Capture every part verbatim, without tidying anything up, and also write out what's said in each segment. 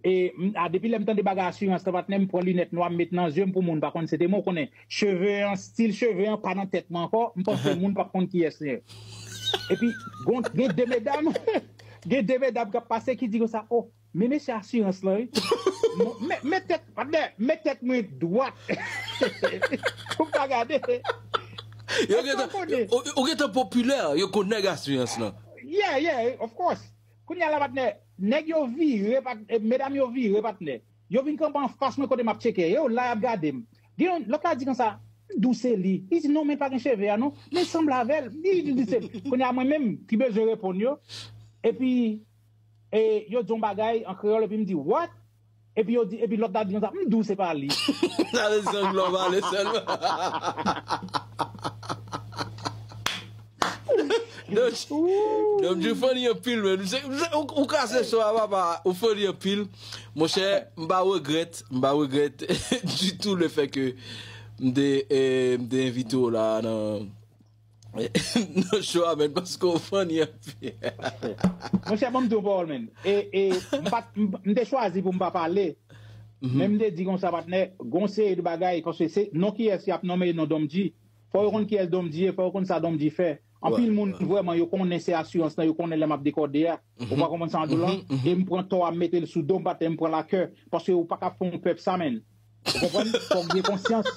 e, m- a, depi lè m tande bagay asirans lan, patnè, m pran linèt nwa, m met nan zye m pou moun pa konn se te mwen, ou konnen. Cheve an, stil cheve an pa nan tèt mwen ankò, m panse moun p ap konn kiyès li ye. Epi, gon- gen de medam, gen de medam k ap pase ki di konsa, oh, men mesye asirans lan, wi. Mwen- Men men tèt, patnè, men tèt mwen dwat. Pou m pa gade. Yo gentan, ou gentan popilè, yo konn nèg asirans lan. Yeah, yeah, of course. Kounye a la, patnè, nèg yo vire, pat- eh, medam yo vire, patnè. Yo vin kanpe anfas mwen kote m ap tcheke. Yo la, y ap gade m. Gen yon, lòt la di konsa, m dou se li. Li di, non, men pa gen cheve a, non. Men sanble avè l. Li di, se li. Kounye a, mwen menm, ki bezwen reponn yo. Epi, e, yo di yon bagay an kreyòl, epi m di, what? Epi yo di, epi lòt la di konsa, m dou se pa li. Sa se sanglòm ale sèlman. Donk, donk, ou funny anpil, men. Ou, ou kase so a, papa. Ou funny anpil. Monchè, m pa regrèt, m pa regrèt ditou le fè ke m te, eh, m te envite w la nan, nan show a, men, paske w funny anpil. Monchè, ban m di yon pawòl, men. E, e, m pa- m- m te chwazi pou m pa pale. Men m te di konsa, patnè, gon seri de bagay, paske se non kiyès y ap nonmen non Dom G. Fò yo konn kiyès Dom G ye, fò yo konn sa Dom G fè. Anpil moun vrèman yo konnen se asirans lan, yo konnen lè m ap dekòde a. Ou pa konprann sa m di w la? E m pran tò a m mete l sou do m, patnè, m pran lakè. Paske ou pa ka fè yon pèp sa, men. Ou konprann? Fò w gen konsyans.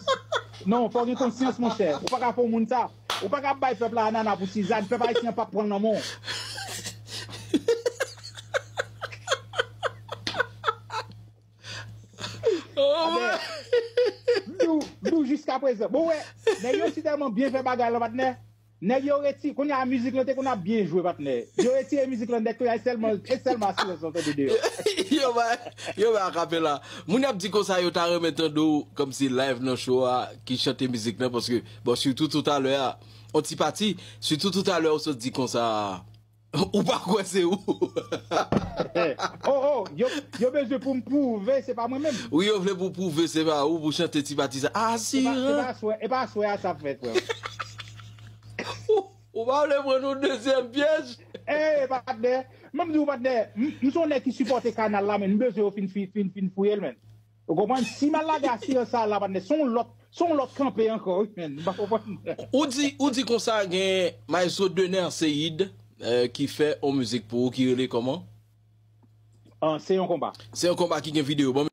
Non, fò w gen konsyans, monchè. Ou pa ka fè yon moun sa. Ou pa ka bay pèp la anana pou sizàn. Pèp ayisyen an p ap pran l nan men w. Oh, Abè, m di w, m di w jiska prezan. Bon, wè, nèg yo si tèlman byen fè bagay lan, patnè. Nèg yo retire, kounye a mizik lan te konn ap byen jwe, patnè. Yo retire mizik lan nèt, kounye a e sèlman, e sèlman asirans lan tande deyò. Yo ba, yo ba akapela. Moun ap di konsa yo ta renmen tande w kòmsi live nan show a ki chante mizik lan, paske, bon, sitou toutalè a, on ti pati, sitou toutalè ou sot di konsa, ou pa kwè se ou. Oh, oh, yo, yo bezwen pou m pwouve se pa mwen menm. Wi, yo vle pou pwouve se pa ou, pou chante ti pati sa. E pa, e Asirans. pa aswè, e pa aswè a sa ap fèt, frè m. Ou, ou pa vle pran nou dezyèm pyèj? Eh, patnè, mwen m di w, patnè, m m se yon nèg ki sipòte kanal la, men m bezwen yo fin, fin, fin, fin fouye l, men. Ou konprann? Si m al lage asirans sa la, patnè, se yon lòt, se yon lòt kanpe ankò, wi, men. M pa konprann. Ou di, ou di konsa gen Maestro Dener Ceide, eh, ki fè yon mizik pou ou ki rele kòman? Ah, se yon konba. Se yon konba ki gen videyo. Bon,